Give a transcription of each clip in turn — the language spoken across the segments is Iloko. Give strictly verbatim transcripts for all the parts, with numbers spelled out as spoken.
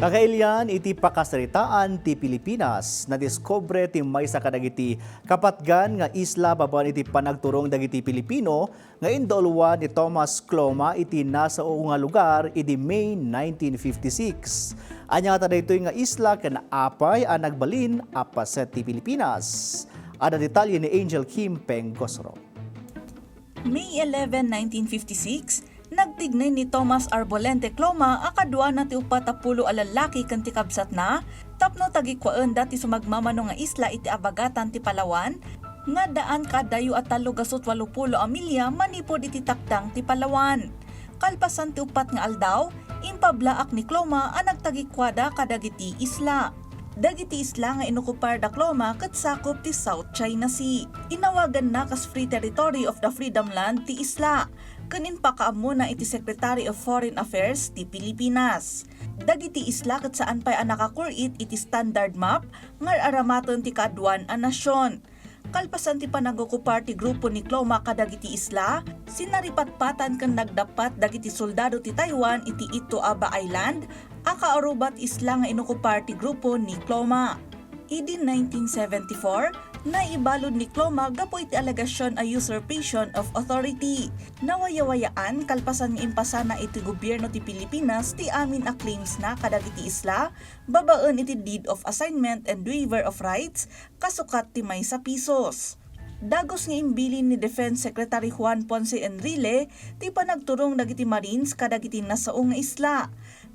Kakailian iti pakasaritaan ti Pilipinas, nadiskubre ti maysa kadagiti kapatgan nga isla babaen iti panagturong dagiti Pilipino nga indauluan ni Thomas Cloma iti nasao nga lugar idi May nineteen fifty-six. Ania ngata daytoy nga isla ken apay a nagbalin a paset ti Pilipinas? Adda detalye ni Angel Kim Pengosro. May eleven, nineteen fifty-six, nagtignay ni Thomas Arbolente Cloma a kaduana ti uppat a pulo a lallaki ken ti kabsatna tapno tagikuaenda ti sumagmamano nga isla iti abagatan ti Palawan nga addaan kadayo a tallo gasut walo pulo a milya manipud iti takdang ti Palawan. Kalpasan ti uppat nga aldaw, impablaak ni Cloma a nagtagikuada kadagiti isla. Dagiti isla nga inokupar da Cloma ket sakup ti South China Sea. Inawaganna kas Free Territory of the Freedom Land ti isla, ken impakaammona iti Secretary of Foreign Affairs ti Pilipinas. Dagiti isla ket saan pay a nakakul-it iti standard map nga ar-aramaten ti kaaduan a nasion. Kalpasan ti panagokupar ti grupo ni Cloma kadagiti isla, sinaripatpatan ken nagdappat dagiti soldado ti Taiwan iti Ito Aba Island a kaaruba ti isla nga inokupar ti grupo ni Cloma. Idi nineteen seventy-four, naibalud ni Cloma gapu iti alegasion a usurpation of authority. Nawayawayaan kalpasan nga impasana iti gobierno ti Pilipinas ti amin a claims na kadagiti isla babaen iti Deed of Assignment and Waiver of Rights kasukat ti maysa pisos. Dagus nga imbilin ni Defense Secretary Juan Ponce Enrile ti panagturong dagiti Marines kadagiti nasao nga isla.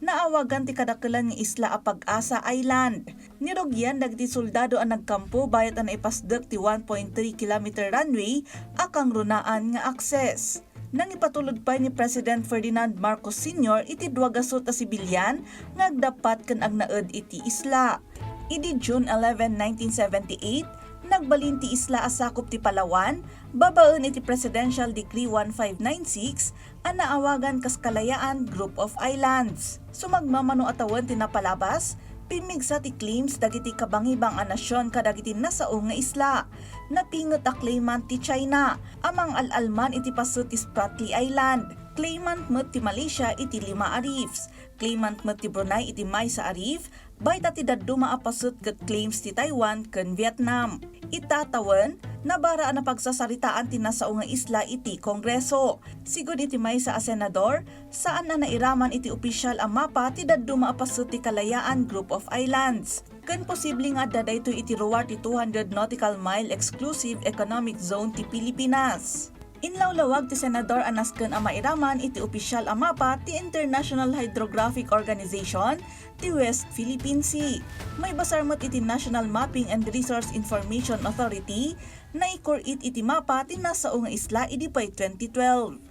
Naawagan ti kadakelan nga isla a Pag-asa Island. Nirugian dagiti soldado a nagkampo bayat a naipasdek ti one point three kilometer runway a kangrunaan nga access. Nangipatulod pay ni President Ferdinand Marcos Senior iti dua gasut a sibilian nga agdappat ken agnaed iti isla. Idi June eleven, nineteen seventy-eight, nagbalin ti isla a sakup ti Palawan babaen iti Presidential Decree one five nine six a naawagan kas Kalayaan Group of Islands. Sumagmamano a tawen ti napalabas, pimmigsa ti claims dagiti kabangibang a nasion kadagiti nasao nga isla. Napinget a claimant ti China a mangal-alman iti paset ti Spratly Island. Claimant met ti Malaysia iti lima a reefs. Claimant met ti Brunei iti maysa a reef, bayta ti dadduma a paset ket claims ti Taiwan ken Vietnam. Ita tawen, nabara a napagsasaritaan ti nasao nga isla iti Kongreso. Sigud iti maysa a senador, saan a nairaman iti opisial a mapa ti dadduma a paset ti Kalayaan Group of Islands. Ken posible nga adda daytoy iti ruar ti two hundred nautical mile exclusive economic zone ti Pilipinas. Inlawlawag ti senador a nasken a mairaman iti opisial a mapa ti International Hydrographic Organization ti West Philippine Sea. Maibasar met iti National Mapping and Resource Information Authority, naikor-it iti mapa ti nasao nga isla idi pay twenty twelve.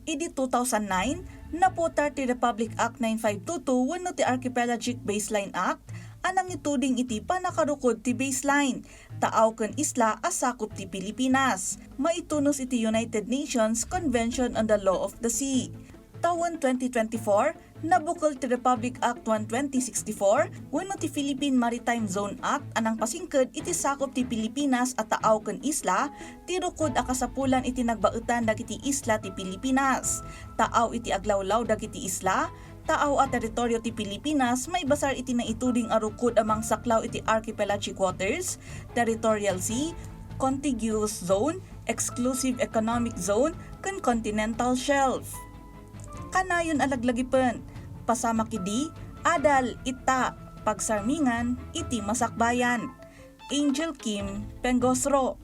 Idi two thousand nine, naputar ti Republic Act nine five two two wenno ti Archipelagic Baseline Act a nangituding iti pannakarukod ti baseline, taaw ken isla a sakup ti Pilipinas, maitunos iti United Nations Convention on the Law of the Sea. Tawen twenty twenty-four, nabukel ti Republic Act one twenty sixty-four wenno ti Philippine Maritime Zone Act a nangpasingked iti sakup ti Pilipinas a taaw ken isla ti rukod a kasapulan iti nagbaetan dagiti isla ti Pilipinas. Taaw iti aglawlaw dagiti isla, taaw a teritorio ti Pilipinas maibasar iti naituding a rukod a mangsaklaw iti archipelagic waters, territorial sea, contiguous zone, exclusive economic zone, ken continental shelf. Kanayon a laglagipen, pasamak idi adal ita pagsarmingan iti masakbayan. Angel Kim Pengosro.